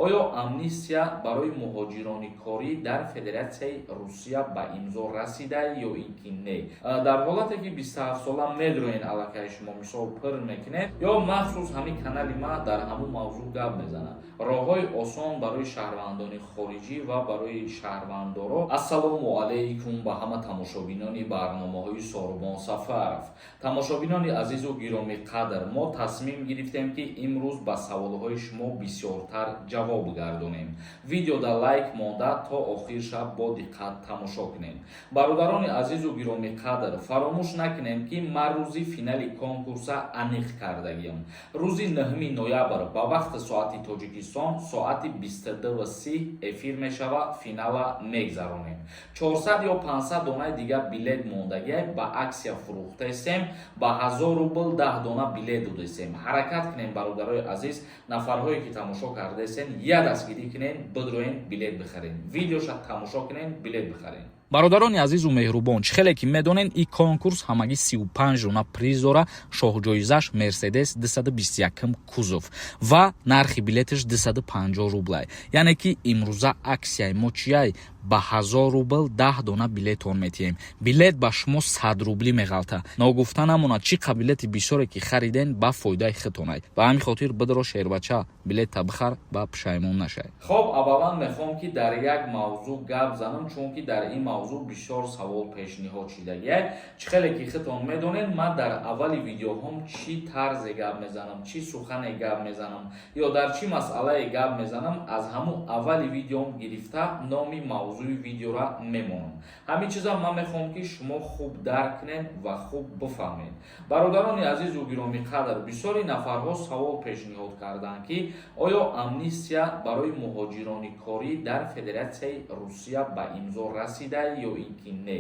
Оё амнистия барои муҳоҷирони корӣ дар Федератсияи Русия ба имзо расида ё ин ки не? Дар ҳолате ки 27 сола медроен, аллакай шумо мисол пир мекунед, ё махсус ҳамин канали ма дар ҳамун мавзӯъ гап мезанад: роҳҳои осон барои шаҳрвандони хориҷӣ ва барои шаҳрвандоро. Ассалому алайкум ба ҳама тамошобинони барномаҳои Сорубон Сафаров. Тамошобинони азизу гиромиқадр, мо тасмим гирифтем, ки имрӯз ба саволҳои шумо бисёртар ҷавоб гардонем. Видеода лайк монда, то охир шаб бо диққат тамошо кунем. Бародарони азизу гиромиқадр, фаромӯш накунем, ки ман рӯзи финали конкурса аниқ кардагиам: рӯзи 9 ноябр ба вақти соати Тоҷикистон соати 22:30 эфир мешава, финала мегзаронем. 400 ё 500 донаи дигар билет мондагиай, ба акция фурӯхтаистем, ба 1000 рубл 10 дона билет додастем. Ҳаракат кунем, бародарои азиз, нафарҳое ки тамошо кардаистен, я дастгирӣ кунен, бидроен, билет бихарен, видеоша тамошо кунен, билет бихарен. Бародарони азизу меҳрубон, чӣ хеле ки медонен, ин конкурс ҳамагӣ 35 дона приз дора. Шоҳҷоизаш Мерседес 221 кузов ва нархи билеташ 250 рублай. Яъне ки имрӯза акцияи мо чияй? Ба 1000 рубл 10 дона билетон метиҳем. Билет ба шумо 100 рублӣ меғалта. Ногуфта намонад, чӣ қа билети бисёре ки хариден, ба фоидаи худтонай. Ба ҳамин хотир бидро, шербача, билета бихар, ба пушаймон нашай. Хоб, аввалан мехоҳам, ки дар як мавзӯъ гап занам, чунки дар ин мавзӯъ бисёр савол пешниҳод шидагиай. Чӣ хеле ки худтон медонед, ман дар аввали видеоҳом чӣ тарзе гап мезанам, чӣ сухане гап мезанам ё дар чӣ масъалае гап мезанам, аз ҳамун аввали видеом гирифта номи мавзӯи видеора мемонам. Ҳамин чиза ман мехоҳам, ки шумо хуб дарк кунед ва хуб бифаҳмед. Бародарони азизу гиромиқадр, бисёри нафарҳо савол пешниҳод карданд, ки оё амнистия барои муҳоҷирони корӣ дар Федератсияи Русия ба имзо расида ё ин ки не?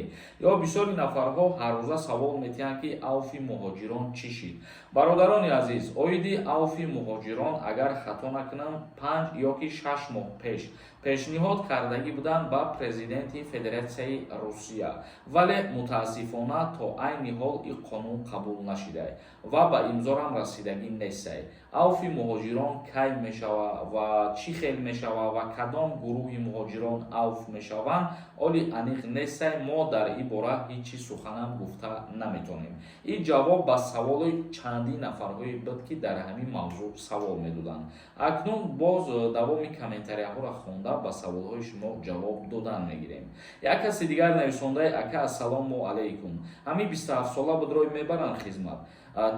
Ё бисёри нафарҳо ҳаррӯза савол метиҳанд, ки авфи муҳоҷирон чӣ шид? Бародарони азиз, оиди авфи муҳоҷирон, агар хато накунам, 5 ё ки 6 моҳ пеш пешниҳод кардагӣ буданд ба президенти Федератсияи Русия, вале мутаассифона то айни ҳол ин қонун қабул нашидай ва ба имзорам расидагӣ нестай. Авфи муҳоҷирон кай мешава ва чӣ хел мешава ва кадом гурӯҳи муҳоҷирон авф мешаванд, оли аниқ нестай. Мо дар ин бора ҳеҷ чиз суханам гуфта наметонем. Ин ҷавоб ба саволи чандин нафарҳое буд, ки дар ҳамин мавзӯъ савол медоданд. Акнун боз давоми комментарияҳоро хонда, ба саволҳои шумо ҷавоб додан мегирем. Як каси дигар нависондаи: «Ака, ассалому алайкум, ҳамин 27 сола будрой мебаранд хизмат?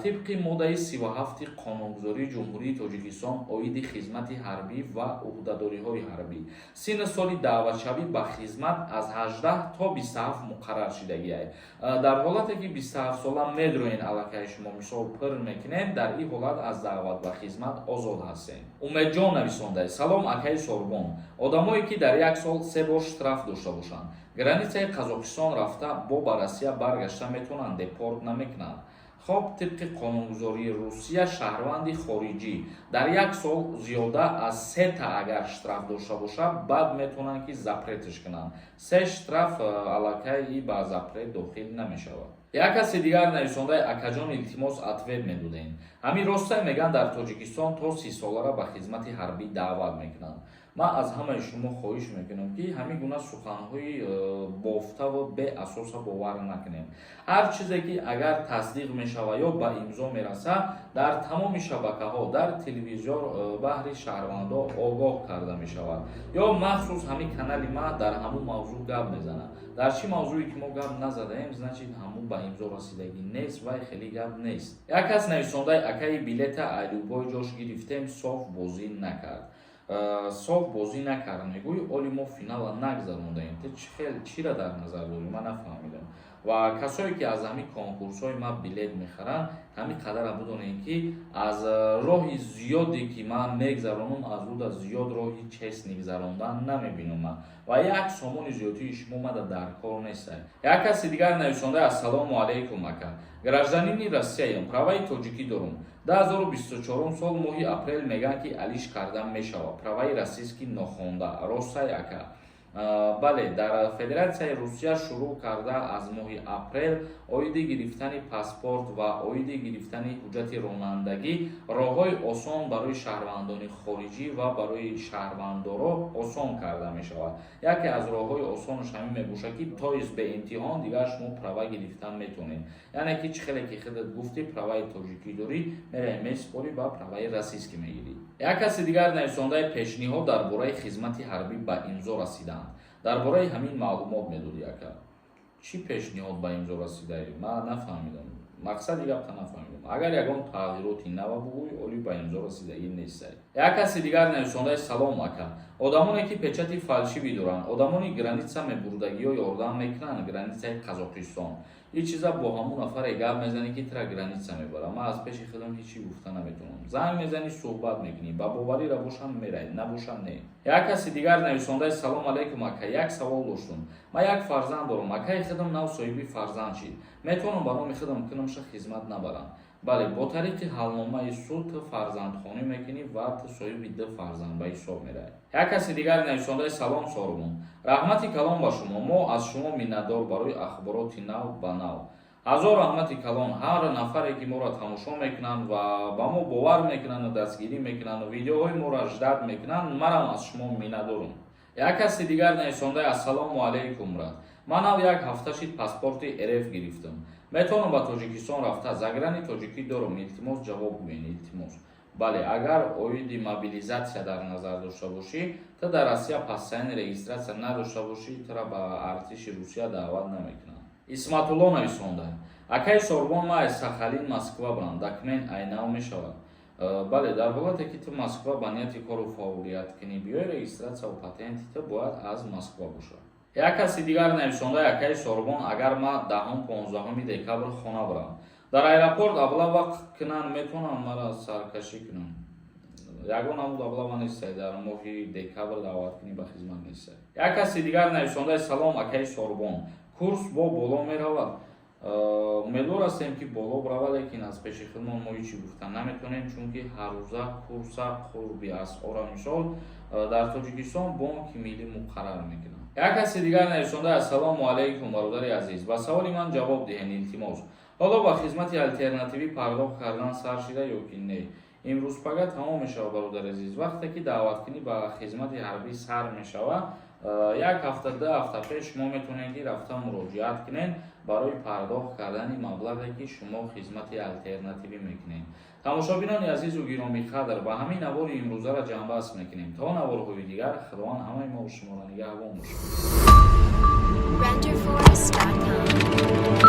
Тибқи моддаи 37-и Қонунгузории Ҷумҳурии Тоҷикистон оиди хизмати ҳарбӣ ва ӯҳдадориҳои ҳарбӣ, синну соли даъватшавӣ ба хизмат аз 18 то 27 муқаррар шидагиай. Дар ҳолате ки 27 сола медроен, аллакай шумо мисол пир мекунед, дар ин ҳолат аз даъват ба хизмат озод ҳастед». Умедҷон нависондай: «Салом, акаи Сорбон, одамое ки дар як сол се бор штраф дошта бошанд, границаи Қазоқистон рафта, бо ба Россия баргашта метавонанд, депорт намекунанд?» Хоб, тибқи қонунгузории Русия, шаҳрванди хориҷӣ дар як сол зиёда аз сета агар штраф дошта бошад, баъд метавонанд, ки запретш кунанд. Се штраф аллакай ба запрет дохил намешавад. Як каси дигар нависондаи: «Акаҷон, илтимос, ответ медодем. Ҳамин росте, мегӯянд, дар Тоҷикистон то 30 солара ба хизмати ҳарбӣ даъват мекунанд?» Ман аз ҳамаи шумо хоҳиш мекунам, ки ҳамин гуна суханҳои бофтаву беасоса бовар накунем. Ҳар чизе ки агар тасдиқ мешавад ё ба имзо мерасад, дар тамоми шабакаҳо, дар телевизор баҳри шаҳрвандо огоҳ карда мешавад ё махсус ҳамин канали ман дар ҳамун мавзӯъ гап мезанад. Дар чӣ мавзӯе ки мо гап назадаем, значит, ҳамун ба имзо расидагӣ нест, вай хеле гап нест. Як кас нависондаи: «Акаи, билета ай любой ҷош гирифтем, соф бозӣ накард». Соф бозӣ накард мегӯй, оли мо финала нагзарондаем. Ту чӣ хел чира дар назар дорӣ, ман нафаҳмидам. Ва касое ки аз ҳамин конкурсҳои ман билет мехаранд, ҳамин қадара бидонед, ки аз роҳи зиёде ки ман мегзаронам, аз уда зиёд роҳи честный гзарондан намебинам ман ва як сомони зиёдии шумо мада дар кор нестай. Як каси дигар нависонда: «Ассалому алайкум, ака, гражданини Россияям, праваи тоҷикӣ дорум. 2024 сол моҳи апрел мегӯянд, ки алиш кардан мешавад, праваи российский нохонда, ростай, ака?» Бале, дар Федератсияи Русия шурӯъ карда аз моҳи апрел оиди гирифтани паспорт ва оиди гирифтани ҳуҷҷати ронандагӣ роҳҳои осон барои шаҳрвандони хориҷӣ ва барои шаҳрвандоро осон карда мешавад. Яке аз роҳҳои осонаш ҳамин мебошад, ки то есть бе имтиҳон дигар шумо права гирифтан метавонед. Яъне ки чӣ хеле ки худат гуфтӣ, праваи тоҷикӣ дорӣ, меравӣ, месупорӣ ва праваи российский мегирӣ. Як каси дигар нависондаи: пешниҳод дар бораи хизмати ҳарбӣ ба имзо расидаанд, дар бораи ҳамин маълумот медодӣ, ака. Чӣ пешниҳод ба имзо расидаи? Ман нафаҳмидам, мақсади гапта нафаҳмидам. Агар ягон тағйироти нава бугӯй, оли ба имзо расидагӣ нестай. Як каси дигар нависондаи: салом, ака, одамоне ки печати фальшивый доранд, одамони граница мебурдагиҳо ёрдам мекунанд, границаи Қазоқистон? Ин чиза бо ҳамун нафаре гап мезанӣ, ки тира граница мебарад. Ман аз пеши худам ҳеҷ чӣ гуфта наметавонам. Занг мезанӣ, суҳбат мекунӣ, ба боварира бошанд, меравед, набошанд, не. Як каси дигар нависондаи: салом алейкум, ака, як савол доштум. Ман як фарзанд дорам, акаи худам нав соҳиби фарзанд шид, метавонам ба номи худам кунамша, хизмат набарам? Бале, бо тариқи ҳалномаи суд ту фарзандхонӣ мекунӣ ва ту соҳиби ду фарзанд ба ҳисоб меравӣ. Як каси дигар нависондаи: салом, Сорубон, раҳмати калон ба шумо, мо аз шумо миннатдор барои ахбороти нав ба нав. Ҳазор раҳмати калон ҳар нафаре ки моро тамошо мекунанд ва ба мо бовар мекунанду дастгирӣ мекунанду видеоҳои моро ждать мекунанд. Манам аз шумо миннатдорум. Як каси дигар нависондаи: ассалому алайкум, брат, ман нав як ҳафта шид паспорти РФ гирифтам, метавонам ба Тоҷикистон рафта? Заграни тоҷикӣ дорам, илтимос, ҷавоб гӯен, илтимос. Бале, агар оиди мобилизация дар назар дошта бошӣ, ту дар Россия постоянный регистрация надошта бошӣ, тура ба артиши Русия даъват намекунанд. Исматулло нависонда: акаи Сорбон, ман аз Сахалин Москва барам, документ айнав мешавад? Бале, дар ҳолате ки ту Москва ба нияти кору фаъолият кунӣ биёй, регистрация ва патенти ту бояд аз Москва бошад. Як каси дигар нависонда: акаи Сорбон, агар ман 10-15 декабр хона барам, дар аэропорт облава кунанд, метавонанд мара саркашӣ кунанд? Ягон намуд облава нестай, дар моҳи декабр даъват кунӣ ба хизмат нестай. Як каси дигар нависондаи: салом, акаи Сорбон, курс бо боло меравад? Умедвор ҳастем, ки боло биравад, лекин аз пеши худмон мо ҳечи гуфта наметавонем, чунки ҳаррӯза курса, қурби асъора, мисол, дар Тоҷикистон Бонки Миллӣ муқаррар мекунад. Як каси дигар нависонда: ассалому алайкум, бародари азиз, ба саволи ман ҷавоб диҳен, илтимос. Ҳоло ба хизмати алтернативӣ пардохт кардан сар шида ё ки не? Имрӯз пага тамом мешавад, бародари азиз. Вақте ки даъваткунӣ ба хизмати ҳарбӣ сар мешавад, як ҳафта, 2 ҳафта пеш шумо метавонед, ки рафта муроҷиат кунед барои пардохт кардани маблағе, ки шумо хизмати алтернативӣ мекунед. Тамошобинони азизу гиромиқадр, ба ҳамин навори имрӯзаро ҷамъбаст мекунем. То наворҳои дигар Худованд ҳамаи мо шуморо нигаҳбон бошад. Renderforest.com.